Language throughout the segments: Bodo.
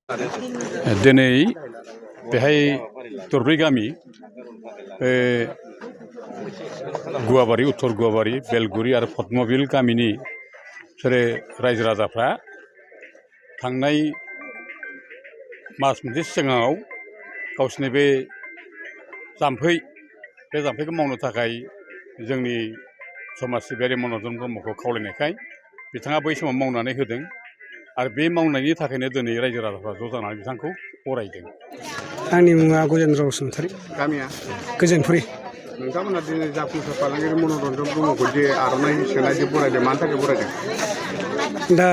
दिनै बेहाय दरब्रै गामि गुवाबारि उत्तर गुवाबारि बेलगुरि आरो पद्मबिल गामिनि बिसोरो रायजो राजाफ्रा थांनाय मास मोनसे सिगाङाव गावसिनि बे जाम्फैखौ मावनो थाखाय जोंनि समाज सिबियारि मनरन्जन ब्रह्मखौ खावलायनायखाय बिथाङा बै समाव मावनानै होदों आरो बे मावनायनि थाखायनो दिनै रायजो राजाफ्रा ज' जानानै बिथांखौ बरायदों। आंनि मुङा गजेन्द्र बसुमतारी। गामिया गोजोनपुरि। नोंथांमोना दिनै जाफुंसार फालांगिरि मनरन्जन ब्रह्मखौ जे आर'नाइ सोनाय जे बरायदों, मानि थाखाय बरायदों? दा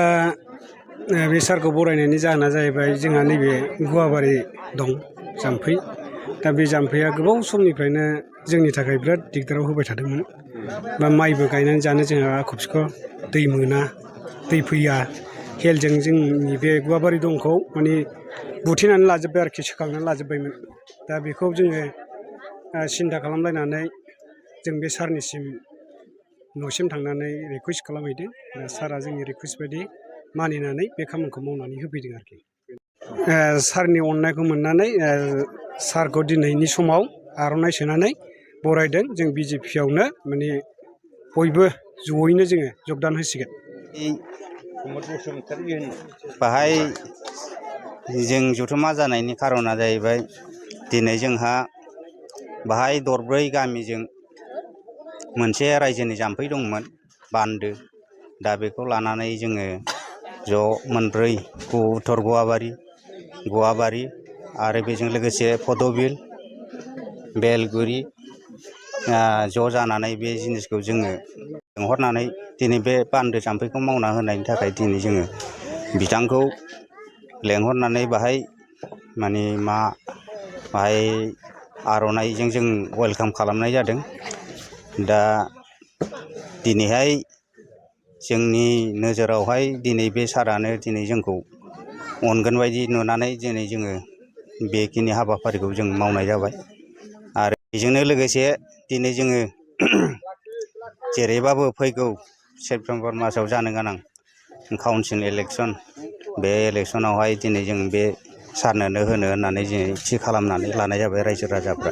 बे सारखौ बरायनायनि जाहोना जाहैबाय जोंहा नैबे गुवाबारि दं जाम्फै। दा बे जाम्फैया गोबाव समनिफ्रायनो जोंनि थाखाय बिराद दिगदाराव होबाय थादोंमोन। बा माइबो गायनानै जानो जोंहा आख' फिख' दै मोना, दै फैया। हेलजों जोंनि बे गुवाबारि दंखौ माने बुथेनानै लाजोब्बाय आरोखि, सोखांनानै लाजोब्बायमोन। दा बेखौ जोङो सिन्था खालामलायनानै जों बे सारनिसिम न'सिम थांनानै रिकुवेस्ट खालामहैदों। सारा जोंनि रिकुवेस्ट बायदि मानिनानै बे खामानिखौ मावनानै होफैदों आरोखि। सारनि अननायखौ मोननानै सारखौ दिनैनि समाव आर'नाइ सोनानै बरायदों। जों BJP-आवनो माने बयबो जयैनो जोङो जगदान होसिगोन। बाहाय जों जथुमा जानायनि खारना जाहैबाय दिनै जोंहा बाहाय दरब्रै गामिजों मोनसे रायजोनि जाम्फै दंमोन, बान्दो। दा बेखौ लानानै जोङो ज' मोनब्रै उत्तर गुवाबारि आरो बेजों लोगोसे पद्मबिल, बेलगुरि ज' जानानै बे जिनिसखौ जोङो लिंहरनानै दिनै बे बान्दो जाम्फैखौ मावना होनायनि थाखाय दिनै जोङो बिथांखौ लेंहरनानै बाहाय बाहाय आर'नाइजों जों वेलकाम खालामनाय जादों। दा दिनैहाय जोंनि नोजोरावहाय दिनै बे सारानो दिनै जोंखौ अनगोन बायदि नुनानै दिनै जोङो बेखिनि हाबाफारिखौ जों मावनाय जाबाय। आरो बेजोंनो लोगोसे दिनै जोङो जेरैबाबो फैगौ सेप्तेम्बर मासाव जानो गोनां काउन्सिल इलेक्सन, बे इलेक्सनावहाय दिनै जों बे सारनोनो होनो होननानै दिनै थि खालामनानै लानाय जाबाय रायजो राजाफ्रा।